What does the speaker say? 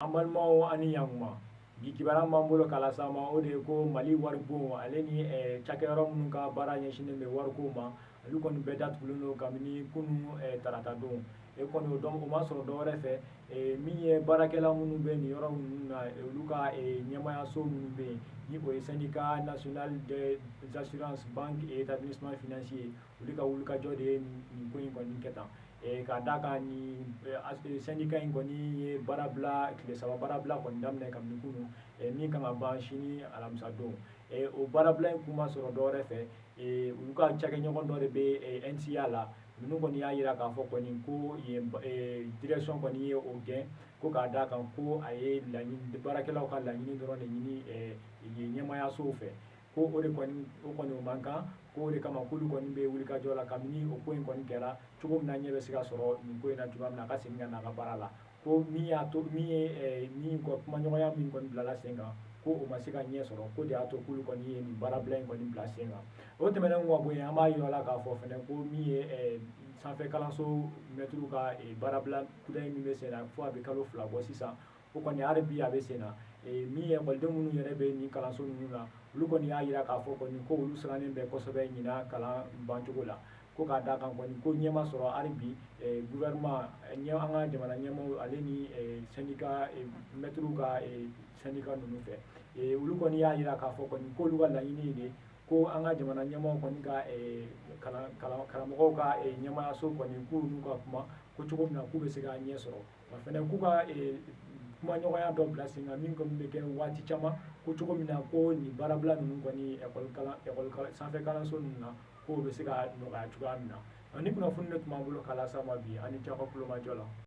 An balimaw, ani ɲankuma. Bi kibaruya b'an bolo k'a las'aw ma, o de ye ko Mali waribon ale ni cakɛyɔrɔ minnu ka baara ɲɛsinnen bɛ wariko ma, olu kɔni bɛɛ datugulen don kabini kunun tarata don. E kɔni o dɔn, o ma sɔrɔ dɔwɛrɛ fɛ, min ye baarakɛla minnu bɛ nin yɔrɔ ninnu na, olu ka ɲɛmayaso minnu bɛ yen, ni o ye Syndicat national des assurances, banques et établissements financiers, olu ka wulikajɔ de ye nin ko in kɔni kɛ tan. K'a da kan nin syndicat in kɔni ye baarabila, tile 3 baarabila kɔni daminɛ kabini kunun, min kan ka ban sini alamisa don. O baarabila in kun ma sɔrɔ dɔwɛrɛ fɛ, olu ka cakɛɲɔgɔn dɔ de bɛ NSIA la. Ninnu kɔni y'a jira k'a fɔ kɔni ko yen direction kɔni ye o gɛn, ko k'a da kan ko a ye laɲini, baarakɛlaw ka laɲini dɔrɔn de ɲini yen ɲɛmayasow fɛ, ko o de kɔni, o kɔni o man kan, ko o de kama k'olu kɔni bɛ wulikajɔ la kabini o ko in kɔni kɛra cogo min na, ɲɛ bɛ se ka sɔrɔ nin ko in na cogoya min na, a ka segin ka na a ka baara la. Ko min y'a to, min ye min kɔ, kumaɲɔgɔnya min kɔni bilala sen kan, ko o ma se ka ɲɛ sɔrɔ, ko de y'a to k'olu kɔni ye nin baarabila in kɔni bila sen kan. O tɛmɛnen kɔ ka bɔ yen, an b'a yira la k'a fɔ fɛnɛ ko min ye sanfɛ kalanso mɛtiriw ka baarabila kudayi min bɛ sen na fo a bɛ kalo 2 bɔ sisan, o kɔni hali bi a bɛ sen na. Min ye ekɔliden minnu yɛrɛ bɛ nin kalanso ninnu na, olu kɔni y'a jira k'a fɔ kɔni ko olu sirannen bɛ kosɛbɛ ɲinan kalan bancogo la, ko k'a da kan kɔni ko ɲɛ ma sɔrɔ hali bi gouvernement, an ka jamana ɲɛmaaw ale ni syndicat, mɛtiriw ka syndicat ninnu fɛ. Olu kɔni y'a jira k'a fɔ kɔni k'olu ka laɲini de ko an ka jamana ɲɛmaaw kɔni ka karamɔgɔw ka ɲɛmaayaso kɔni k'u n'u ka kuma ko cogo min na k'u bɛ se ka ɲɛ sɔrɔ, wa fɛnɛ k'u ka kumaɲɔgɔnya dɔ bila sen kan min kɔni bɛ kɛ waati caman, ko cogo min na ko nin baarabila ninnu kɔni ekɔli kalan, ekɔli sanfɛ kalanso ninnu na, k'o bɛ se ka nɔgɔya cogoya min na. Ni kunnafoni de tun b'an bolo k'a las'aw ma bi. Ani cɛw ka kulomajɔ la.